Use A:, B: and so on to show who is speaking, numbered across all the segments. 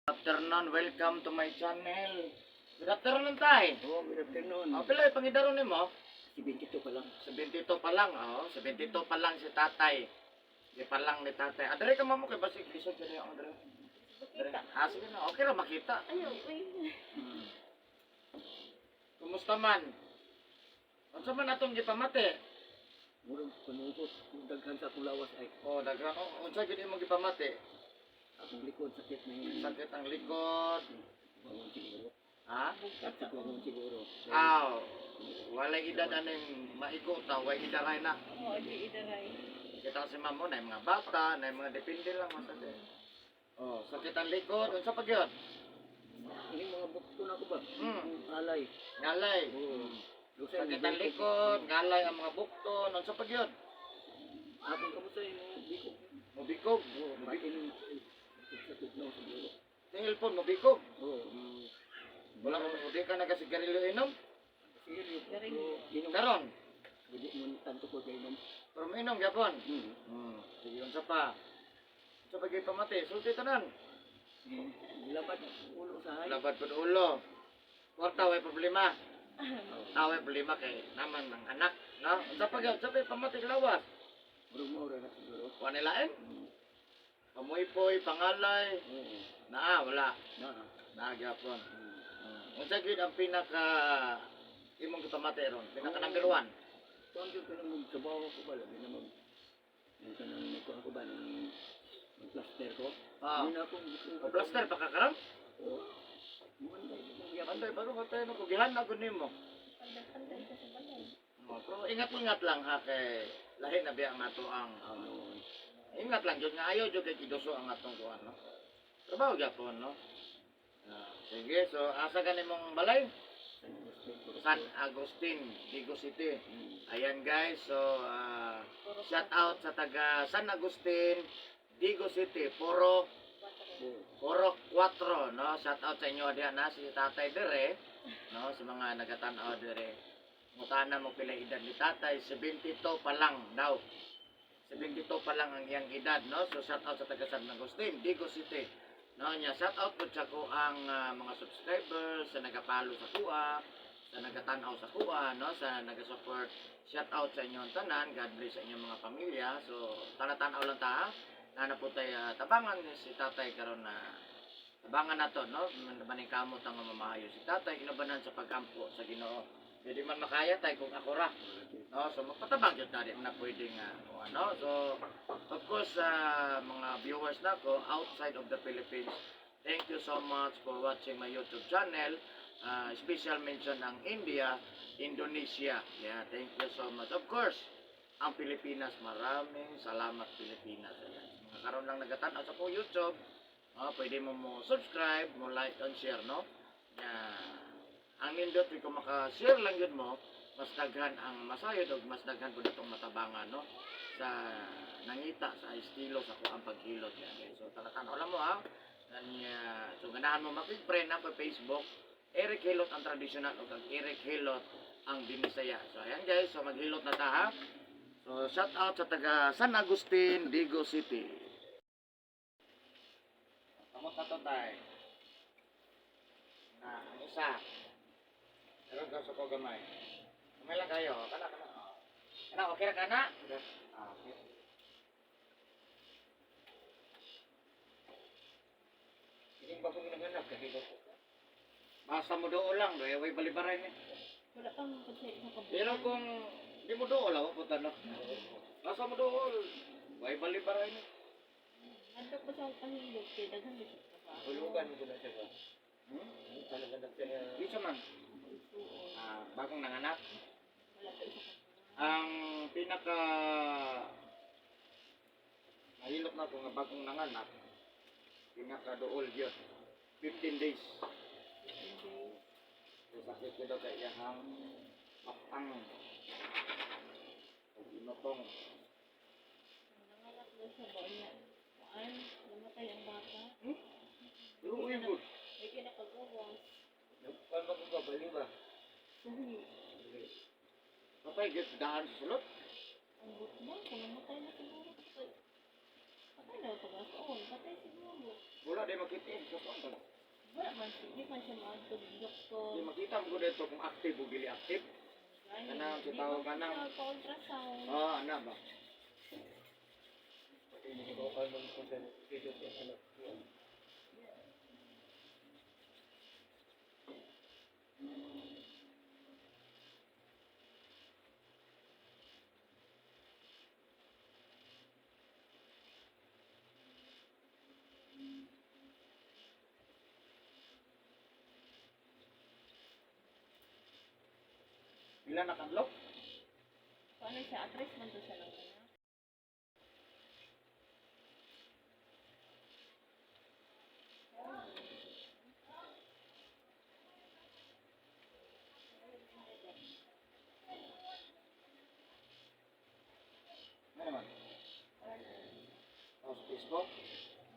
A: Afternoon, welcome to my channel. Good afternoon, tay.
B: Oo, good afternoon.
A: Oh, pila pangidaron nimo?
B: 72 pa lang.
A: 72 pa lang, oh. 72 pa lang si tatay. Di pa lang ni tatay. Adre ka mamo kay basig lisod diri ang adre. Adre. Ah, sige na. Okay ra makita.
C: Ayaw, uy.
A: Kumusta man? Unsa man atong gipamati?
B: Murag panungkot, daghan sa akong lawas ay
A: Oh, daghan oh, unsa gyud imong gipamati?
B: Akong likod sakit na yun.
A: Sakit ang likod.
B: Bangon siguro.
A: Ha?
B: Sakit bangon siguro.
A: Aw. Walay edad aning maigo ta, way idaray na.
C: Oo, di idaray.
A: Kita si mamo na mga bata, na mga depende lang masakit. Oh, sakit ang likod, unsa pa gyud?
B: Ini mga bukto na ako ba? Alay.
A: Ngalay.
B: Oo. Lusay,
A: Sakit ang likod, ngalay ang mga bukton, unsa pa gyud?
B: Akong kamusta yung bikog.
A: Mubikog.
B: Oo, pati nung sa tugnaw siguro.
A: Tingil po, mubikog.
B: Oo.
A: Wala mo, di ka nagasigarilyo inom.
B: Siguro,
C: Garing.
B: inom.
A: Karon,
B: Hindi mo tanto ko kay inom.
A: pero mainom gyapon. Sige, unsa pa? Unsa pa gyud pamati? Sulti tanan.
B: Labad ulo sa hay.
A: Labad pud ulo. Kwarta way problema. Away problema kay naman ng anak, no? Unsa pa gyud? Unsa pa pamati lawas?
B: Murag mo na siguro.
A: Wa nilain? Pamoypoy, pangalay,
B: Oo.
A: naa wala.
B: Na.
A: Naa gyapon. Unsa gyud ang pinaka imong gipamati ron? Pinaka number 1.
B: Tuwan ko nang magtrabaho ko ba, labi na mag... Yung kanang nagkuha ko ba ng mag-plaster ko?
A: Ah.
B: Hindi na akong gusto.
A: O plaster pa ka karon?
B: Oo. Monday, magyapon.
A: Anday bago ka tayo no gihan na gud nimo.
C: Panday-panday ka sa balay.
A: Oh, pero ingat-ingat lang ha kay lahi na biya ang ato ang
B: Ano,
A: ingat lang jud nga ayaw jud kay kiduso ang atong kuan, no. Trabaho gyapon, no. Ah, sige, so asa ka nimong balay?
B: San Agustin ko.
A: San Agustin, Digo City. Ayan guys, so
C: Puro
A: shout out sa taga San Agustin, Digo City, Puro
B: Oo.
A: Puro 4, no? Shout out sa inyo diha na si Tatay dire, no? Sa mga nagatan-aw dire. Mutana mo pila edad ni Tatay, 72 pa lang daw. 72 pa lang ang iyang edad, no? So shout out sa taga San Agustin, Digo City. No, nya shout out pud sa ko ang mga subscribers sa nagapalo sa kuha, sa nagatan-aw sa kuha, no? Sa naga-support. Shout out sa inyong tanan. God bless sa inyong mga pamilya. So, tanatan-aw lang ta, ha? Nana po tayo tabangan ni si tatay karon na tabangan nato, no? Maningkamot ang mamaayo si tatay inubanan sa pagampo sa Ginoo. Pwede man makaya tay kung ako ra, no? So magpatabang jud na di man na pwede nga o ano. So of course sa mga viewers nako outside of the Philippines, thank you so much for watching my YouTube channel. Special mention ang India, Indonesia. Yeah, thank you so much. Of course, ang Pilipinas, maraming salamat, Pilipinas. Ayan. Mga karon lang nagatan-aw sa ko YouTube, oh, pwede mo mo subscribe, mo like and share, no? Yeah. Ang nindot kung maka-share lang yun mo, mas daghan ang masayod og mas daghan pud itong matabangan, no? Sa nangita sa estilo sa kuang paghilot yan, guys. So tanatan lang mo ha. Nanya, so ganahan mo makig-friend ako Facebook, Eric Hilot ang traditional ug ang Eric Hilot ang Binisaya. So ayan guys, so maghilot na ta ha. So shout out sa taga San Agustin, Digo City. Kamot na to tay. Na, ang isa. Meron ka sa ko gamay. Gamay lang kayo. Kana, kana. Kana, okay ra kana? Ah, okay.
B: Hindi ba kong nanganak? Kasi ba ko?
A: Basta mo dool lang, doy, way balibaray ni.
C: Wala pang pagsay sa kabutan.
A: Pero kung di mo dool, awa po no. Basta mo dool, way balibaray ni.
C: Nandok ba sa pahilog kay daghan di sa trabaho.
B: Hulugan ko na siya ba?
A: Hmm?
B: Talaga na siya.
A: Di siya man.
C: Isuon.
A: Ah, bagong nanganak.
C: Wala pa isa ka buwan.
A: Ang pinaka nahilot na ko nga bagong nanganak, pinaka dool yun. 15 days.
C: 15 days.
A: So, sakit ko daw kay iyahang matang o inotong.
C: Ang nanganak daw siya ba niya? Kuan, namatay ang bata.
A: Pero uy, good.
C: May kinakagawas.
B: Nagkuhan ba ko ba? Baliw ba?
C: Sahi,
A: Patay, gyud daan sa sulot.
C: ang butma, kung namatay na siguro. Patay, patay na pag-asaon. Patay siguro.
A: Wala di makita eh. Sa kuan ba?
C: Wala man, di man siya maadtog doktor.
A: Di makita mo dito kung active o dili active.
C: Gani,
A: Kanang,
C: di
A: tawag
C: man
A: kanang.
C: siya pa-ultrasound.
A: Ah, ana ba?
D: Hindi ko kayo mag-content video sa anak.
A: Pila na kadlok?
C: Paano siya? At least man to siya lang anak.
A: Ano naman? Oh, sa Facebook?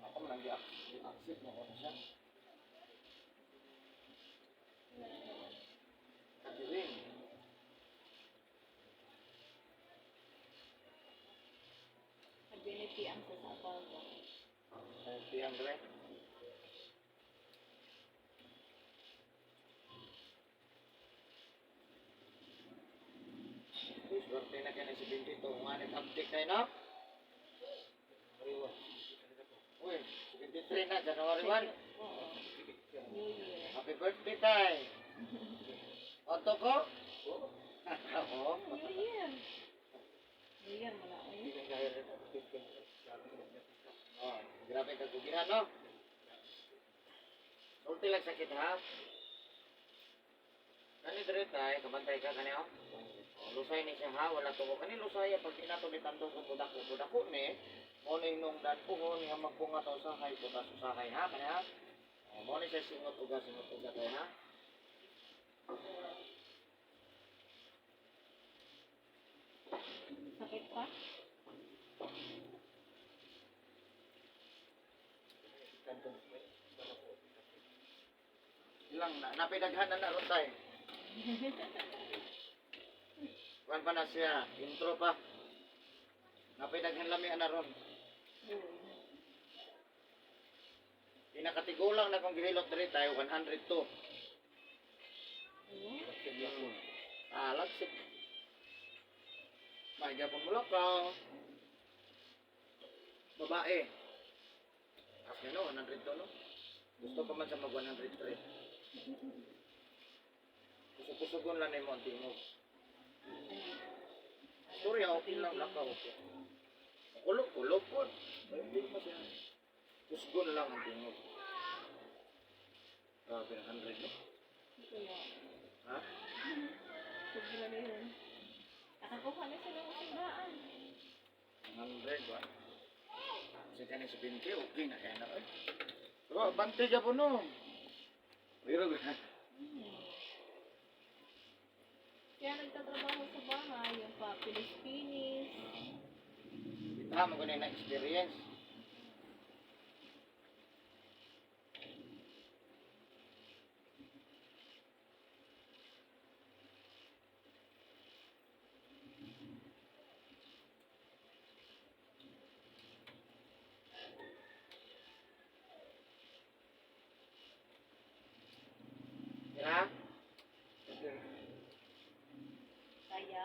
A: Ako man ang gi-accept mo ko na siya. Kadirin.
C: Nag-benefit ang sa abaga.
A: Ay, piyang rin. Swerte na kayo na 72. Kung ano, update kayo na? Uy, 73 na, January 1.
C: Oo. New Year.
A: Happy birthday, tay! Oto ko? Oo.
C: New Year. New Year mo na eh.
A: Oh, grabe ka gugihan, no? Sulti lang sakit, ha? Kani dire tay, kabantay ka kani oh. Oh, lusay ni siya ha, wala tubo kani lusay pag di nato nitandong kung budako budako ni. Mo ni nung danpuhon nga magpunga ta usahay butas usahay ha kani ha. Oh, mo ni siya singot uga tay ha.
C: Sakit pa?
A: Ilang na napidaghan na na ron tay. Kuan pa na siya, intro pa. Napidaghan lami ana ron.
C: Oo.
A: Pinakatigulang na kong gihilot diri tayo 102.
C: Ano?
A: Ah, lagsik. May gapon mo ka. Babae. As no, 102 no. Gusto pa man siya mag 103. Kusog-kusogon lang nimo ang tingog. Sorry, okay lang lakaw okay. Kulog-kulog po. Hindi pa siya. Kusgon lang ang tingog. Grabe na 100 no?
C: Kaya,
A: Ha?
C: sobra na yun. Nakakuha na sila ng simbahan.
A: 100 ba? Kasi kani sa 20, okay na kaya na eh. Pero bantay ka po no. Pero
C: Kaya nagtatrabaho sa bahay, yung pa Pilipinis.
A: Bitaha mo na experience. Ya.
C: Kaya,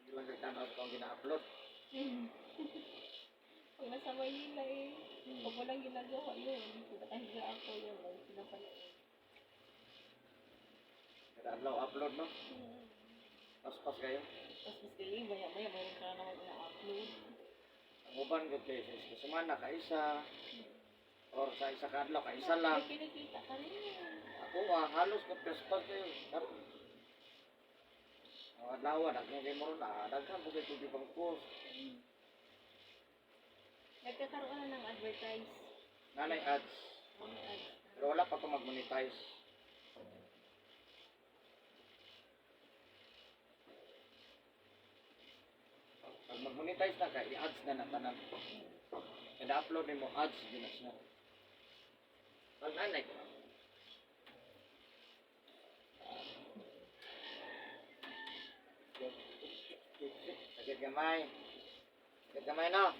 A: Hindi lang kay tanaw itong gina-upload.
C: Pag nasa Maynila eh, pag walang ginagawa yun, nakahiga ako yun, lagi pinapanood.
A: Kada adlaw upload no. Paspas kayo.
C: Tapos mas kayo, maya maya, mayroon ka na naman ina-upload.
A: Ang uban gud kay sa semana ka isa or sa isa ka adlaw ka isa lang.
C: May kinikita ka rin yun.
A: Ako ah, halos ko paspas kayo. Ang adlaw daghan kay mo ron ah, daghan pud kay tubig pang post.
C: Nagkakaroon na ng advertise.
A: Nanay ads.
C: Mga ads.
A: Pero wala pa ko mag-monetize. Mag-monetize na ka, i-ads na na tanan. Kada upload nimo ads din na siya. Pag nanay ko. Sakit gamay. Sakit gamay no.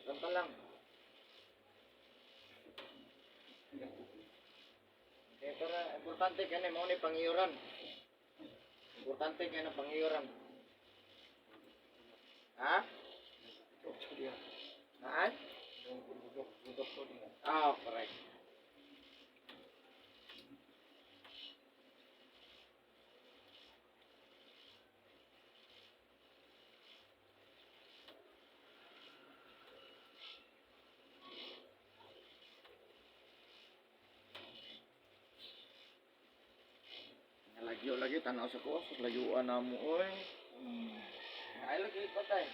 A: Ganto lang. Okay, pero importante kani mo ni pangiyuran. Importante kani ang pangiyuran. Ha?
D: Doktor niya.
A: Naan?
D: Doktor niya.
A: Ah, correct. Lagyo lagi tanaw sa kuwas, layuan na mo oy. Ay lagi ko tay.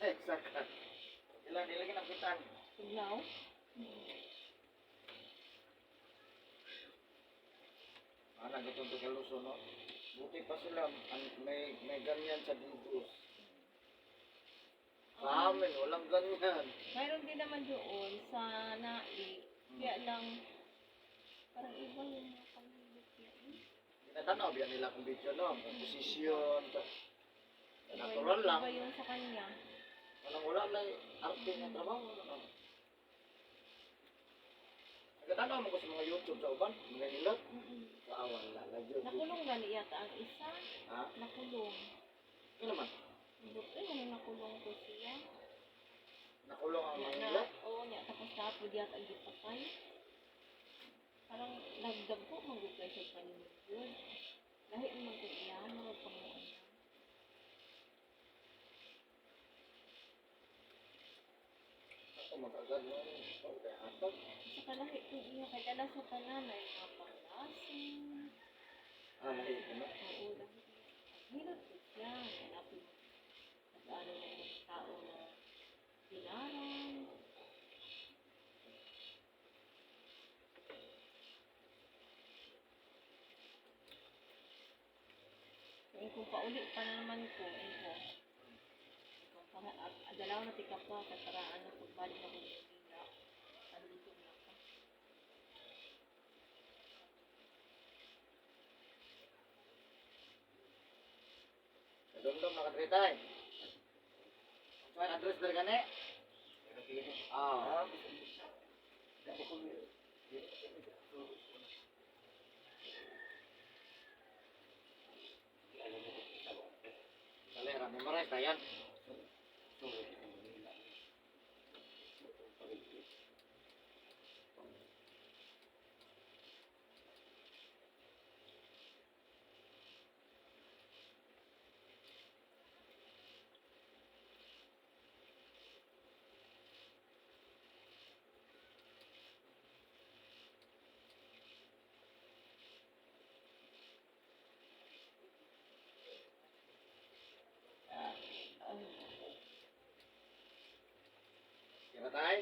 A: Eh, saka. Ilan lagi nang kitan.
C: Tugnaw.
A: Ah, nagutong Tagaluso, no? Buti pa sila, may ganyan sa Digos. Sa amin, walang ganyan.
C: Mayroon din naman doon sa Naik. Kaya lang, parang iba yung mga panghilot niya. Eh.
A: Tinatanaw biyan nila kung video, no? Ang posisyon.
C: Iba
A: Natural lang.
C: Iba yung sa kanya.
A: Walang wala na arte nga trabaho. No? Nagtatanaw mo ko sa mga YouTube sa uban, mga nilot. Ah, wala. Lagyo.
C: Nakulong gani yata ang isa.
A: Ha?
C: Nakulong.
A: Ano naman?
C: Buti ano nakulong ko siya.
A: Nakulong ang mga
C: Na,
A: nilot?
C: oo niya, tapos napod yata ang gipatay. Parang nagdagko manggugay sa paninigod. Lahi man ko iya, mga panguan niya.
A: Ako mag-agad mo. Okay, atag.
C: Sa kalahi ko iya, kay dala sa tanan ay mga panglasin.
A: Ah, lahi ko na.
C: Oo, lahi. Hilot ko siya. Hanapin mo. Nag-ano na yung tao na binarang. Eh, kung pauli pa na naman ko, eh ko. Kung para, dalaw na tika pa, kay para ano, pagbalik ako ng Manila, naluto na ako.
A: Dumdum na kadritay. So, ang address diri gani? Ah. Dali ra, memorize na yan. Kira tay?